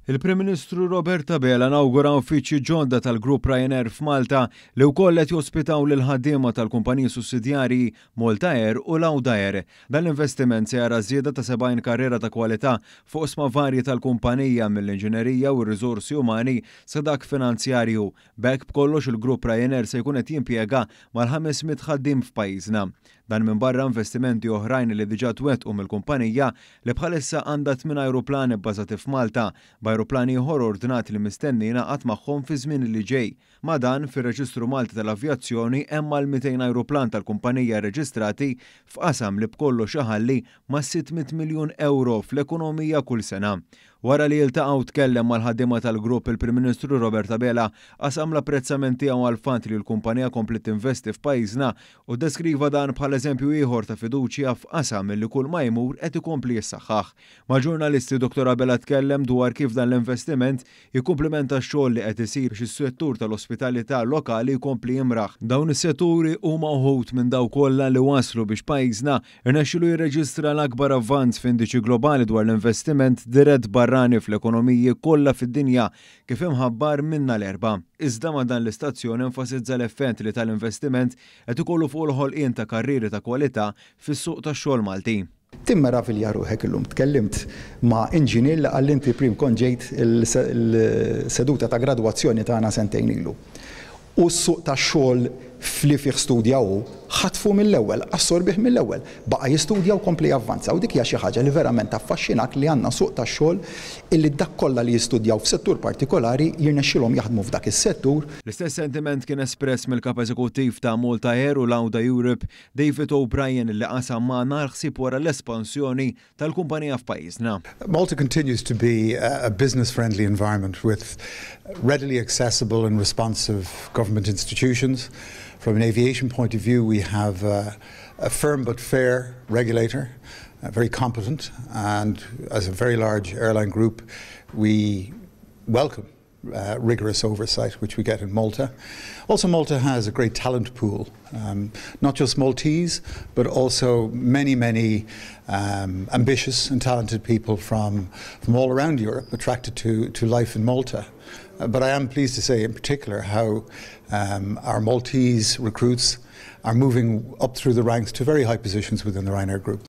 Il-Prim Ministru Robert Abela nawgura uffiċċji ġodda tal-Grupp Ryanair f'Malta li wkoll qed jospitaw lil ħaddiema tal-kumpaniji sussidjarji Malta Air u Lauda Air. Dan l-investiment se jara żieda ta' 70 karriera ta' kwalità fuq oqsma varji tal-kumpanija mill-inġinerija u r-riżorsi umani sa dak finanzjarju. B'hekk b'kollox il-Grupp Ryanair se jkun qed jimpjega mal-500 ħaddiem f'pajjiżna. Dan minbarra investimenti oħrajn li diġà twettqu mill-kumpanija li bħalissa għandha tmien ajruplani bbażati f'Malta, b'ajruplan ieħor ordnat li mistenni jingħaqad magħhom fi żmien li ġej. Ma' dan, fir-Reġistru Malti tal-Avjazzjoni hemm mal-200 ajruplan tal-kumpanija rreġistrati f'qasam li b'kollox iħalli ma' 600 miljun euro fl-ekonomija kull sena. Wara li iltaqa' u tkellem mal-ħaddiema tal-grupp, il-Prim Ministru Robert Abela qasam l-apprezzament tiegħu għall-fatt li l-kumpanija kompliet tinvesti f'pajjiżna u ddeskriva dan bħala eżempju ieħor ta' fiduċja f'qasam li kull ma jmur qed ikompli jissaħħaħ. Mal-ġurnalisti Dr Abela tkellem dwar kif dan l-investiment jikkumplimenta x-xogħol li qed isir biex is-settur tal-ospitalità lokali jkompli jimraħ. Dawn is-setturi huma uħud minn dawk kollha li waslu biex pajjiżna rnexxielu jirreġistra l-akbar avvanz f'indiċi globali dwar l-investiment dirett barrani fl-ekonomiji kollha fid-dinja kif imħabbar minna l-Erbgħa. Iżda ma' dan l-istazzjon enfasizza l-effett li tal-investiment qed ikollu fuq il-ħolqien ta' karrieri ta' kwalità fis-suq tax-xogħol Malti. Timmeravilja ruħek illum tkellimt ma' inġinier li qalli inti prim kont ġejt il-seduta ta' gradwazzjoni tagħna sentejn ilu. U s-suq tax-xogħol f'li fih studja hu, ħatfu mill-ewwel, assorbih mill-ewwel. Baqa' jistudja u kompla javvanza u dik hija xi ħaġa li verament taffaxxinak li għandna suq tax-xogħol illi dak kollha li jistudjaw f'settur partikolari jirnexxilhom jaħdmu f'dak is-settur. L-istess sentiment kien espress mill-Kap Eżekuttiv ta' Malta Air u Lauda Europe, David O'Brien, li qasam magħna l-ħsieb wara l-espansjoni tal-kumpanija f'pajjiżna. Malta continues to be a business-friendly environment with readily accessible and responsive government institutions. From an aviation point of view, we have a firm but fair regulator, very competent, and as a very large airline group, we welcome rigorous oversight, which we get in Malta. Also, Malta has a great talent pool, not just Maltese, but also many, many ambitious and talented people from all around Europe attracted to life in Malta. But I am pleased to say in particular how our Maltese recruits are moving up through the ranks to very high positions within the Ryanair Group.